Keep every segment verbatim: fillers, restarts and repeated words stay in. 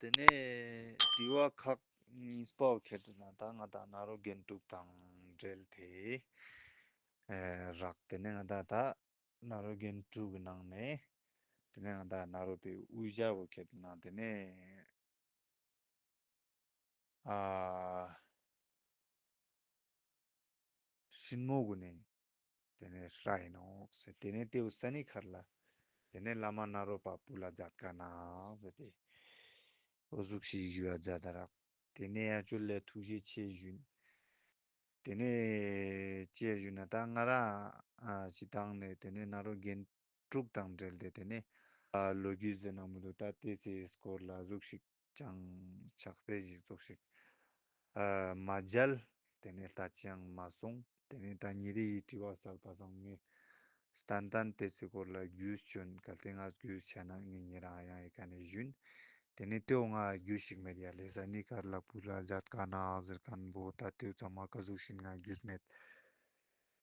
དེ་ནས་དྲི་བ་ཁག་གཉིས་པ་བོ་ཁྱེར་ཏེ་ན་ད་ང་ད་ན་རོ་རྒྱན་དྲུག་དང་འབྲེལ་ཏེ་ཨེ་རག་དེ་ནས་ང་ད་ད་ན་རོ་རྒྱན་དྲུག་གི་ནང་ནས་དེ་ནས་ང་ད་ན་རོ་པའི་དབུ་ཞྭ་བོ་ཁྱེར་ཏེ་ན་དེ་ནས་ཨ་སྲིན་མོ་གུན་ནི་དེ་ནས་ཧྲ་ཡིན་ནོག་ཟེར། དེ་ནས་དེའུ་ས་ནི་ཁར་ལ་དེ་ནས་བླ་མ་ནཱ་རོ་པ་སྤུ་ལ་མཛད་ཀ་ནོག་ཟེར་ཏེ་འོ་ཟུག་ཤིག་ཞུ་བ་མཛད་ད་རག་དེ་ནས་ཡང་ཅོ་ལེ་ཐུགས་རྗེ་ཆེ་ཞུ། དེ་ནས་ཅི་ཞུ་ན་ད་ང་རང་ཨ་སྤྱིར་བཏང་ནས་དེ་ནས་ན་རོ་རྒྱན་དྲུག་དང་འབྲེལ་ཏེ་དེ་ནས་ཨ་ལོ་རྒྱུས་ཟེར་ན་མི་འདུག་ད་དེ་ཚེ་སྐོར་ལ་ཟུག་ཤིག་ཅང་ཕྱག་དཔེ་ཞིག་ཙོགས་ཤིག་ཨ་མ་མཇལ། དེ་ནས་ལྟ་ཅི་ཡང་མ་སོང་། དེ་ནས་ད་ཉེ་རི་ཡི་དྲི་བ་སལ་པ་སང་ངས་ཏན་ཏན་དེ་ཚེ་སྐོར་ལ་རྒྱུས་ཅོན་གལ་ཏེ་ང་རྒྱུས་ཆ་ན་ངས་ཉེ་རང་ཡང་ཡི་ག་ནས་ཞུན། དེ་ནས་དེའུ་ང་རྒྱུས་ཤིག་མེད་ཡ་ལེ། ས་ནི་ཁར་ལ་སྤུ་ལ་མཛད་ཀ་ནོག་ཟེར་མཁན་བོ་ད་དེའུ་ཚང་མ་ཀ་ཟུག་ཤིག་ང་རྒྱུས་མེད།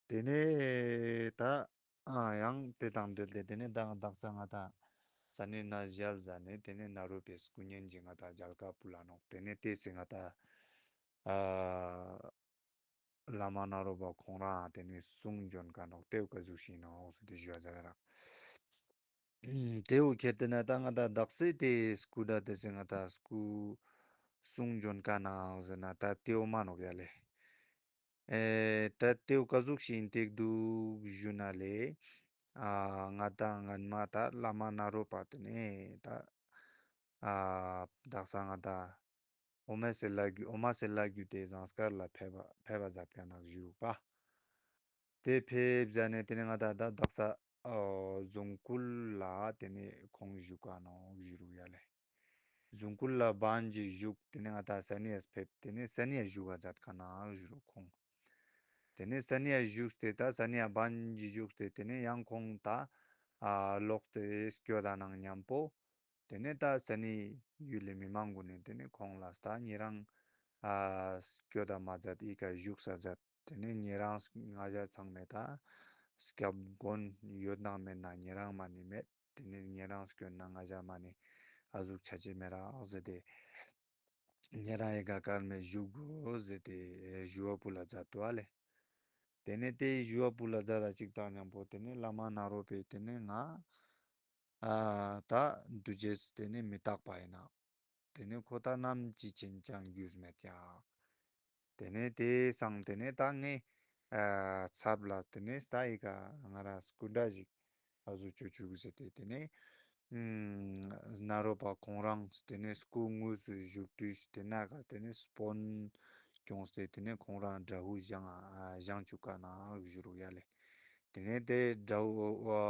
དེ་ནས་ད་ཨ་ཡང་དེ་དང་འབྲེལ་ཏེ་དེ་ནས་ད་ང་དག་ས་ང་ད་ས་ནི་ན་མཇལ་ཟ་ནས་དེ་ནས་ན་རོ་པའི་སྐུ་བརྙན་ཅིག་ང་ད་མཇལ་ཀ་སྤུ་ལ་ནོག་དེ་ནས་དེ་ཚེ་ང་ད་ཨ་བླ་མ་ནཱ་རོ་པ་ཁོང་རང་དེ་ནས་གསུང་འབྱོན་ཀ་ནོག་དེའུ་ཀ་ཟུག་ཤིག་ནོག་ཟེར་ཏེ་ཞུ་བ་མཛད་རག་དེའུ་ཁྱེར་ཏེ་ན་ད་ང་ད་དག་ས་དེ་སྐུ་འདྲ་དེ་ཚེ་ང་ད་སྐུ་གསུང་འབྱོན་ཀ་ནོག་ཟེར་ན་ད་དེའུ་མ་ནོག་ཡ་ལེ། ཨེ་ད་དེའུ་ཀ་ཟུག་ཤིག་ཡིན་ཏེ་འདུག་ཞུ་ན་ལེ། ཨ་ང་ད་སྔན་མ་ད་བླ་མ་ནཱ་རོ་པ་དེ་ནས་ད་ཨ་དག་ས་ང་ད་འོ་མ་སེ་ལ་རྒྱུ་འོ་མ་སེ་ལ་རྒྱུ་དེ་ཟངས་དཀར་ལ་ཕེབས་པ་ཕེབས་པ་མཛད་ཀ་ནོག་ཞུ་རུག་པ། དེ་ཕེབས་ཟ་ནས་དེ་ནས་ང་ད་ད་དག་ས་ཨོ་རྫོང་ཁུལ་ལ་དེ་ནས་ཁོང་བཞུགས་ཀ་ནོག་ཞུ་རུག་ཡ་ལེ། རྫོང་ཁུལ་ལ་བན་གྱི་བཞུགས། དེ་ནས་ང་ད་ས་ནི་ཡ་ཕེབས། དེ་ནས་ས་ནི་ཡ་བཞུགས་པ་མཛད་ཀ་ནོག་ཞུ་རུག་ཁོང་། དེ་ནས་ས་ནི་ཡ་བཞུགས་ཏེ་ད་ས་ནི་ཡ་བན་གྱི་བཞུགས་ཏེ་དེ་ནས་ཡང་ཁོང་ད་ཨ་ལོག་སྟེ་སྐྱོད་ད་ནང་མཉམ་པོ། དེ་ནས་ད་ས་ནི་ཡུལ་ལི་མི་མང་གུན་ནས་དེ་ནས་ཁོང་ལ་ད་ཉེ་རང་ཨ་སྐྱོད་ད་མ་མཛད་ཨི་ཀ་བཞུགས་ས་མཛད། དེ་ནས་ཉེ་རང་ང་ཞ་ཚང་མས་ད་སྐྱབས་མགོན་ཡོད་ནང་མེད་ན་ཉེ་རང་མ་ནི་མེད། དེ་ནས་ཉེ་རང་སྐྱོད་ན་ང་ཞ་མ་ནི་ཨ་ཟུག་ཆ་ཅེས་མེད་རག་ཟེར་ཏེ། ཉེ་རང་ཨི་ཀ་ཀར་མེ་བཞུགས་དགོས་ཟེར་ཏེ་ཞུ་བ་སྤུ་ལ་མཛད་དོ་ཨ་ལེ། དེ་ནས་དེ་ཞུ་བ་སྤུ་ལ་མཛད་ད་ཅིག་དང་མཉམ་པོ་དེ་ནས་བླ་མ་ནཱ་རོ་པས་དེ་ནས་ང་ཨ་ད་འདུ་བྱེད་དེ་ནས་མི་རྟག་པ་ཡིན་ན། དེ་ནས་ཁོ་ད་ནམ་ཅི་ཕྱིན་ཀྱང་རྒྱུས་མེད་ཀྱག་དེ་ནས་དེ་སང་དེ་ནས་ད་ངས་ཨ་ཚབ་ལ་དེ་ནས་ས་ཡི་ཀ་ང་རང་སྐུ་འདྲ་ཞིག་ཨ་ཟུག་ཅོ་ཅུག་ཟེར་ཏེ་དེ་ནས་ཨུམ་ནཱ་རོ་པ་ཁོང་རང་དེ་ནས་སྐུ་དངོས་སུ་བཞུགས་དུས་དེ་ན་ག་དེ་ནས་སྤོན་སྐྱོངས་ཏེ་དེ་ནས་ཁོང་རང་འདྲ་བོ་བཞེངས་ཨ་བཞེངས་ཅུག་ག་ནོག་ཞུ་རུག་ཡ་ལེ། དེ་ནས་དེ་འདྲ་བོ་ཨ་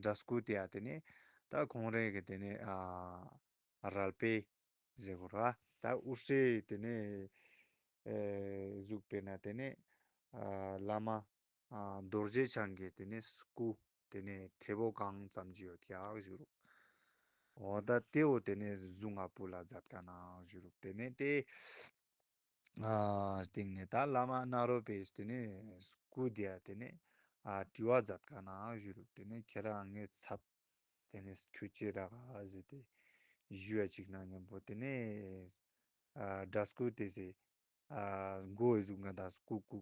འདྲ་སྐུ་དེ་ཡ་དེ་ནས་ད་ཁོང་རང་གི་དེ་ནས་ཨ་རལ་པའི་ཟེར་གོ་ར། ད་དབུ་སྐྲའི་དེ་ནས་ཨེ་གཟུགས་པོའི་ནང་དེ་ནས་ཨ་བླ་མ་ཨ་རྡོ་རྗེ་འཆང་གི་དེ་ནས་སྐུ་དེ་ནས་ཐེ་བོ་གང་ཙམ་ཅིག་ཡོད་ཀྱག་ཞུ་རུག་འོ་ད་དེའོ་དེ་ནས་གཟུངས་ང་སྤུ་ལ་མཛད་ཀ་ནོག་ཞུ་རུག་དེ་ནས་དེ་ཨ་སྟིང་ནས་ད་བླ་མ་ནཱ་རོ་པས་དེ་ནས་སྐུ་དེ་ཡ་དེ་ནས་ཨ་དྲི་བ་མཛད་ཀ་ནོག་ཞུ་རུག་དེ་ནས་ཁྱེད་རང་ངའི་ཚབ་དེ་ནས་ཁྱོད་ཅི་རག་ག་ཟེར་ཏེ་ཞུ་ཡ་ཅིག་ནང་མཉམ་པོ་དེ་ནས་ཨ་འདྲ་སྐུ་དེ་ཟེར་ཨ་མགོ་ཡི་གཟུགས་ང་ད་སྐུ་སྐུ་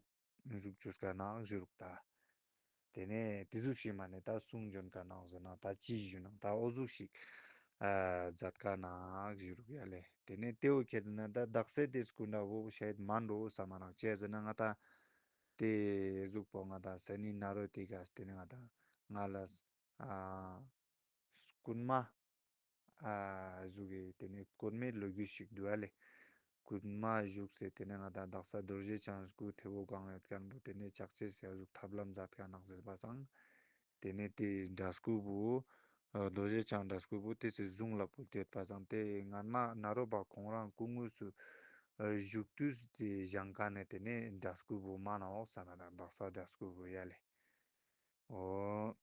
གཟུགས་ཅོས་ཀ་ནོག་ཞུ་རུག་ད། དེ་ནས་དེ་ཟུག་ཤིག་མ་ནས་ད་གསུང་འབྱོན་ཀ་ནོག་ཟེར་ན་ད་ཅི་ཞུ་ན་ད་འོ་ཟུག་ཤིག་ཨ་མཛད་ཀ་ནོག་ཞུ་རུག་ཡ་ལེ། དེ་ནས་དེའོ་ཁྱེད་ན་ད་དག་ས་དེ་སྐུ་འདྲ་བོ་ཤེད་མན་འགྲོ་བསམ་མ་ནོག་ཅི་ཟེར་ན་ང་ད་དེ་གཟུགས་པོ་ང་ད་ས་ནི་ནཱ་རོ་དེ་ག་དེ་ནས་ང་ད་ང་ལ་ཨ་སྐུན་མ་ཨ་ཟུག་གི་དེ་ནས་སྐུན་མའི་ལོ་རྒྱུས་ཤིག་འདུག་ཨ་ལེ། སྐུན་མ་བཞུགས་སེ་དེ་ནས་ང་ད་དག་ས་རྡོ་རྗེ་འཆང་སྐུ་ཐེ་བོ་གང་ཡོད་མཁན་བོ་དེ་ནས་ཕྱག་ཕྱིད་ཟེར་ཟུག་ཐབས་ལམ་མཛད་མཁན་ནོག་ཟེར་བ་སང་། དེ་ནས་དེ་འདྲ་སྐུ་བོ་ཨ་རྡོ་རྗེ་འཆང་འདྲ་སྐུ་བོ་དེ་ཚེ་གཟུངས་ལ་སྤུ་ལྡེ་ཡོད་པ་སང་དེ་སྔན་མ་ནཱ་རོ་པ་ཁོང་རང་སྐུ་དངོས་སུ་ཨ་བཞུགས་དུས་དེ་བཞེངས་མཁན་ནས་དེ་ནས་འདྲ་སྐུ་བོ་མ་ནོག་བསམ་ན་ད་དག་ས་འདྲ་སྐུ་བོ་ཡ་ལེ། འོ།